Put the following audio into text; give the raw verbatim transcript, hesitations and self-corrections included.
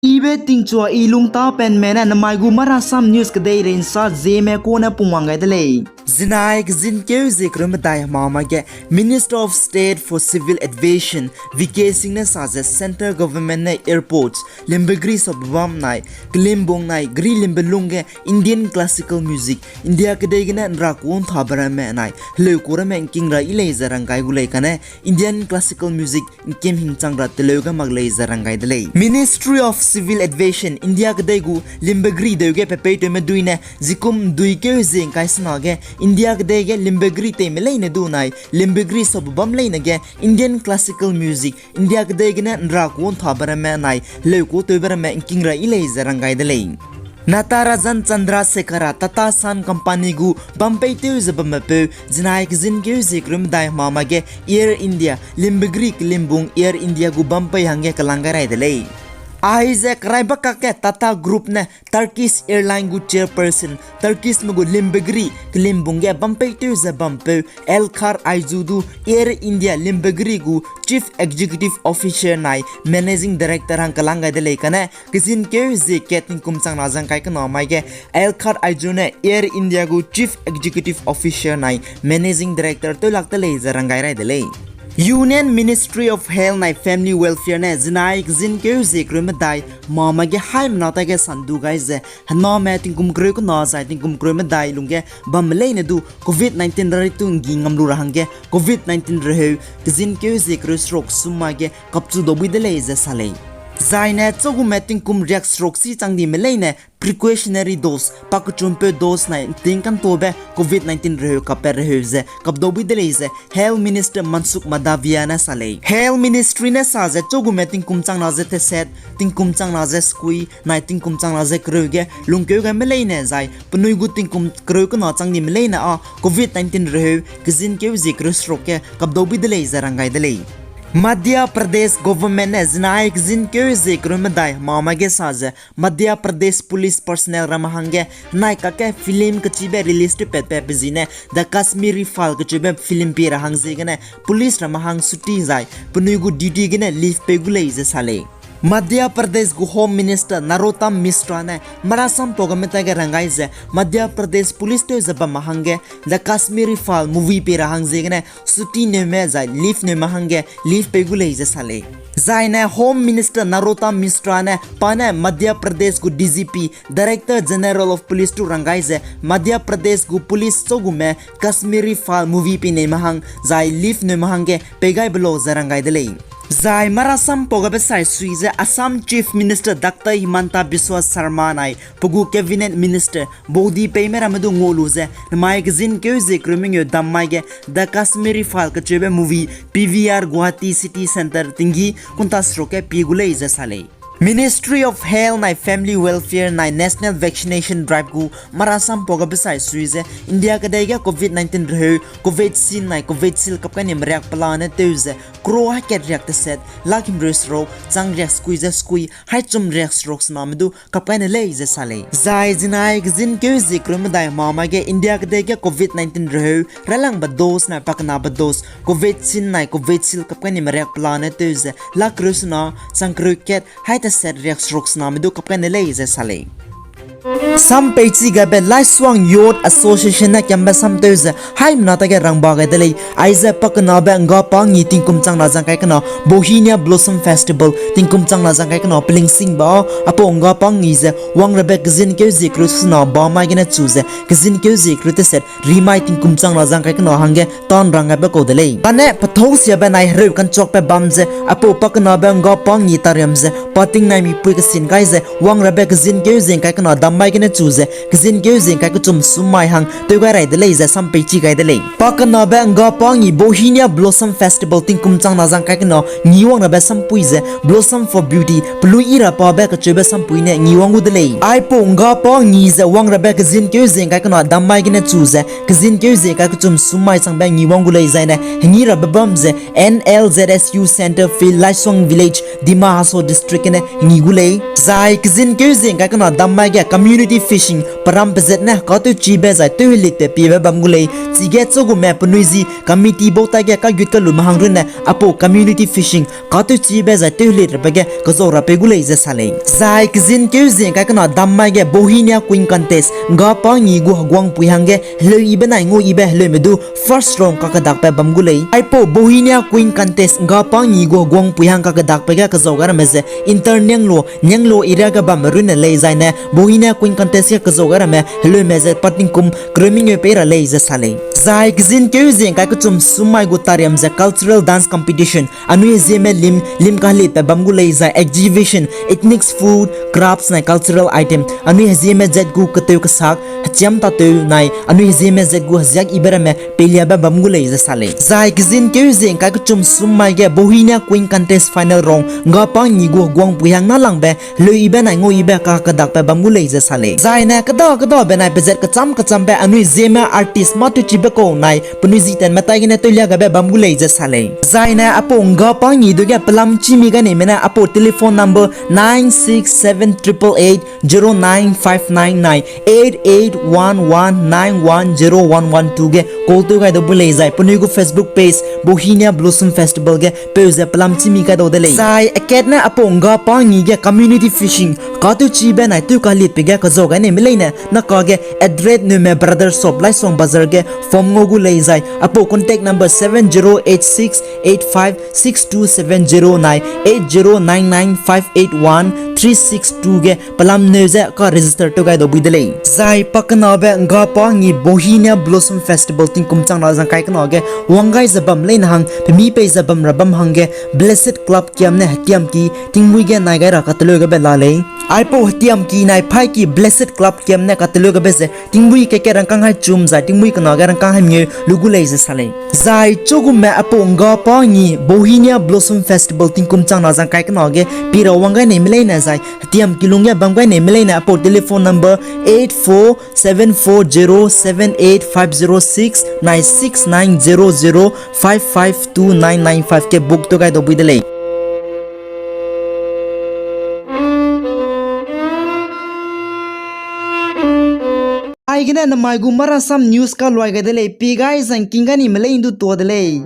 Ibe tingchua i lungtapenme ne namai gu Marasam News kedeirei nsa zieme kune pungwang gai de lei. Zinai kezinkeu zie kereu medai hemama ge Minister of State for Civil Aviation V K Singh ne sa ze Central Government ne airports, limbegri sap bam nai, kelimbung nai geri limbe lung ge Indian classical music India kedei gene nra ku nthabe ramme nai heleu ku ramme ngking ra yi lei ze rang gai gu lei kane Indian classical music ngkim hingchang ra teleu ga mak lei ze rang gai de lei. Ministry of Civil Aviation India kedei gu limbegri deu ge pepeitewme dui ne zikum dui keu zie ngkai sena ge India kedei ge limbegri teime leine du nai limbegri sap bam leine ge Indian classical music India kedei gene nra ku nthabe ramme nai heleu ku tewbe ramme ngking ra yi lei ze rang gai de lei. Natarajan Chandrasekhara Tata Sons Company gu bampeitew ze bambepeu zinai kezinkeu zie kereu medai hemama ge Air India limbegri kelimbung Air India gu bampei hangge kelang gai rai de lei. Aize keraibakak ge Tata Group ne Turkish Airline gu chairperson, Turkishme gu limbegri kelimbung ge bampeitew ze bampeu Elkar Aycu du Air India limbegri gu Chief Executive Officer nai Managing Director hang kelang gai de lei kane kezinkeu zie kat tingkum chang na ze ngkai kena mai ge Elkar Aycu ne Air India gu Chief Executive Officer nai Managing Director tewlak de lei ze rang gai rai de lei. Union Ministry of Health nai Family Welfare ne zinai kezinkeu zie kereu medai hemama ge haimena ta ge sandu gai ze hename tingkum kereu kena zai tingkum kereu medai lungge bamme leine du Covid nineteen raritu nggi ngam lu ra hangge Covid nineteen reheu kezinkeu zie kereu seruk sum mai ge kapchu dau bui de lei ze sa lei. Zaine chagume tingkum riak seruk si chang dime leine precautionary dose, pakechumpeu dose nai nting kantobe Covid nineteen reheu kapat reheu ze kapdau bui de lei ze Health Minister Mansukh Mandaviya ne sa lei. Health Ministry ne sa ze chagume tingkum chang na ze teset, tingkum chang na ze sekui, nai tingkum chang na ze kereu ge lungkeu gaime leine zai penui gu tingkum kereu kena chang dime leine â Covid nineteen reheu kezinkeu zie kereu seruk ge kapdau bui de lei ze rang gai de lei. Madhya Pradesh government ne zinai kezinkeu zie kereu medai hemama ge sa ze Madhya Pradesh police personnel ramme hangge henai kakge film kechibe release tewpatbe pe zi ne The Kashmiri File kecheube film pie ra hang ziegene police ramme hang chutti zai penui gu duty gene leave pei gu lei ze sa lei. Madhya Pradesh gu Home Minister Narottam Mishra ne marasam pau game ta ge rang gai ze Madhya Pradesh police tew ze bamme hangge The Kashmiri File movie pie ra hang ziegene chutti neume zai leave neume hangge leave pei gu lei ze sa lei. Zaine Home Minister Narottam Mishra ne pa ne Madhya Pradesh gu D G P, Director General of Police tu rang gai ze Madhya Pradesh gu police chagume Kashmiri File movie pie neime hang zai leave neume hangge pei gai be lau ze rang gai de lei. Zai marasam pau gabe sai sui ze Assam Chief Minister Doctor Himanta Biswa Sarma nai pe gu Cabinet Minister baudi peime ramme du ngau lu ze namai kezinkeu zie kereu mengeu dam mai ge The Kashmiri File kecheube movie P V R Guwahati City Centre tinggi kunta seruk ge pie gu lei ze sa lei. Ministry of Health nai Family Welfare nai National Vaccination Drive gu marasam pau gabe sai sui ze India kedei ge Covid nineteen reheu Covaxin nai Covishield kap kai ni meriak pelane tew ze crore hai kat riak teset, lak himreu seruk, chang riak sekui ze sekui, hai chum riak seruk sename du kap kai ne lei ze sa lei. Zai zinai kezinkeu zie kereu medai hemama ge India kedei ge Covid nineteen reheu railangbe dose nai pakenabe dose, Covaxin nai Covishield kap kai ni meriak pelane tew ze lak kereu sena, chang kereu kat, hai teset riak seruk sename du kap kai ne lei ze sa lei. Sampeichi gabe Laisuang Youth Association ne kiambe samtew ze haimena ta ge rangba gai de lei. Aize pakenabe ngga pa ngi tingkum chang na zang kai kena Bauhinia Blossom Festival tingkum chang na zang kai kena pelingsingbe â aipau ngga pa ngi ze wangrabe kezinkeu zie kereu sena ba mai gene chu ze kezinkeu zie kereu teset rimai tingkum chang na zang kai kena hangge tan rang gaibe kau de lei. Kane pethâu siabe nai hereu kanchuakbe bam ze aipau pakenabe ngga pa ngi tariam ze pa tingnai mipui kesin kai ze wangrabe kezinkeu zie ngkai kena dam mai gene chu ze kezinkeu zie ngkai kechum sum mai hang tew gai rai de lei ze sampeichi gai de lei. Pakenabe ngga pa ngi Bauhinia Blossom Festival tingkum chang na zang kai kena ngi wangrabe sampui ze Blossom for Beauty, pelui i ra pabe kacheube sampui ne ngi wang gu de lei. Aipau ngga pa ngi ze wangrabe kezinkeu zie ngkai kena dam mai gene chu ze kezinkeu zie ngkai kechum sum mai changbe ngi wang gu lei zaine hengi rabe bam ze N L Z S U Centre Field, Laisuang Village, Dima Hasao District gene ngi gu lei. Zai kezinkeu zie ngkai kena dam mai ge Community fishing peram pezat ne katewchibe zai tewhelitbe piebe bam gu lei. Chige chugume penui zi committee bau taige kagut kalume hang runne apau community fishing katewchibe zai tewhelit rabe ge kezau ra pei gu lei ze sa lei. Zai kezin keu zing kai kena dam mai ge Bohinia Queen Contest ga pa ngi gu heguang pui hangge heleu ibe nai ngau ibe heleume du first round kakedakbe bam gu lei. Aipau Bohinia Queen Contest ga pa ngi gu heguang pui hang kakedakbe ge kezau gai ramme ze Inter Nianglo, Nianglo area ge bamme runne lei zaine Bohinia Queen Contest ge kezau gai ramme heleume ze pa tingkum kereu mengeu pei ra lei ze sa lei. Zai kezin keu zing kai kechum sum mai gu tariam ze cultural dance competition, anui hezieme lim, lim kahelitbe bam gu lei zai exhibition, ethnic food, crafts nai cultural item, anui hezieme zat gu keteu kesak, hechiam tateu nai, anui hezieme zat gu heziak ibe ramme peiliabe bam gu lei ze sa lei. Zai kezin keu zing kai kechum sum mai ge Bohinia Queen Contest final round ga pa ngi gu heguang pui hang nalangbe heleu ibe nai ngau ibe kakedakbe bam gu lei ze sa lei. Zaine keda kedabe nai pezat kecham kechambe anui zieme artist mâ tewchibe kau nai penui zi tenme taigene tewlia gabe bam gu lei ze sa lei. Zaine apau ga pa ngi du ge pelam chî mi ganeime ne apau telephone number nine six seven triple eight zero nine five nine nai eight eight one one nine one zero one one two ge call tew gai dau bu lei zai penui gu Facebook page Bohinia Blossom Festival ge peu ze pelam chî mi gai dau de lei. Zai akat ne apau ga pa ngi ge community fishing katewchibe nai tew kahelitbe ge kezau gai neime leine nakage Adret Neume Brother Shop Laisong Bazar ge form ngau gu lei zai apau contact number seven zero eight six eight five six two seven zero nai eight zero nine nine five eight one three six two ge pelam neu ze ka register tew gai dau bui de lei. Zai pakenabe ga pa ngi Bohinia Blossom Festival tingkum chang na zang kai kena ge wang gai ze bam leine hang pemi pei ze bam ra bam hangge Blessed Club kiam ne hetiamki tingmuî ge nai gai ra kateleu gabe la lei. Aipau hetiamki nai phaiki Blessed Club kiam ne kateleu gabe ze tingmuî keke rangkâng hai chum zai tingmuî kena ge rangkâng hai mengeu lu gu lei ze sa lei. Zai chugume apau ga pa ngi Bohinia Blossom Festival tingkum chang na zang kai kena ge pi ra wang gai neime leine zai hetiamki lung ge bam gai neime leine apau telephone number eight four seven four zero seven eight five zero six nai six nine zero zero five five two nine nine five ge book tew gai dau bui de lei. Aigene namai gu Marasam News kaluai gai de lei, pi gai zangking gai nime lei ndu tua de lei.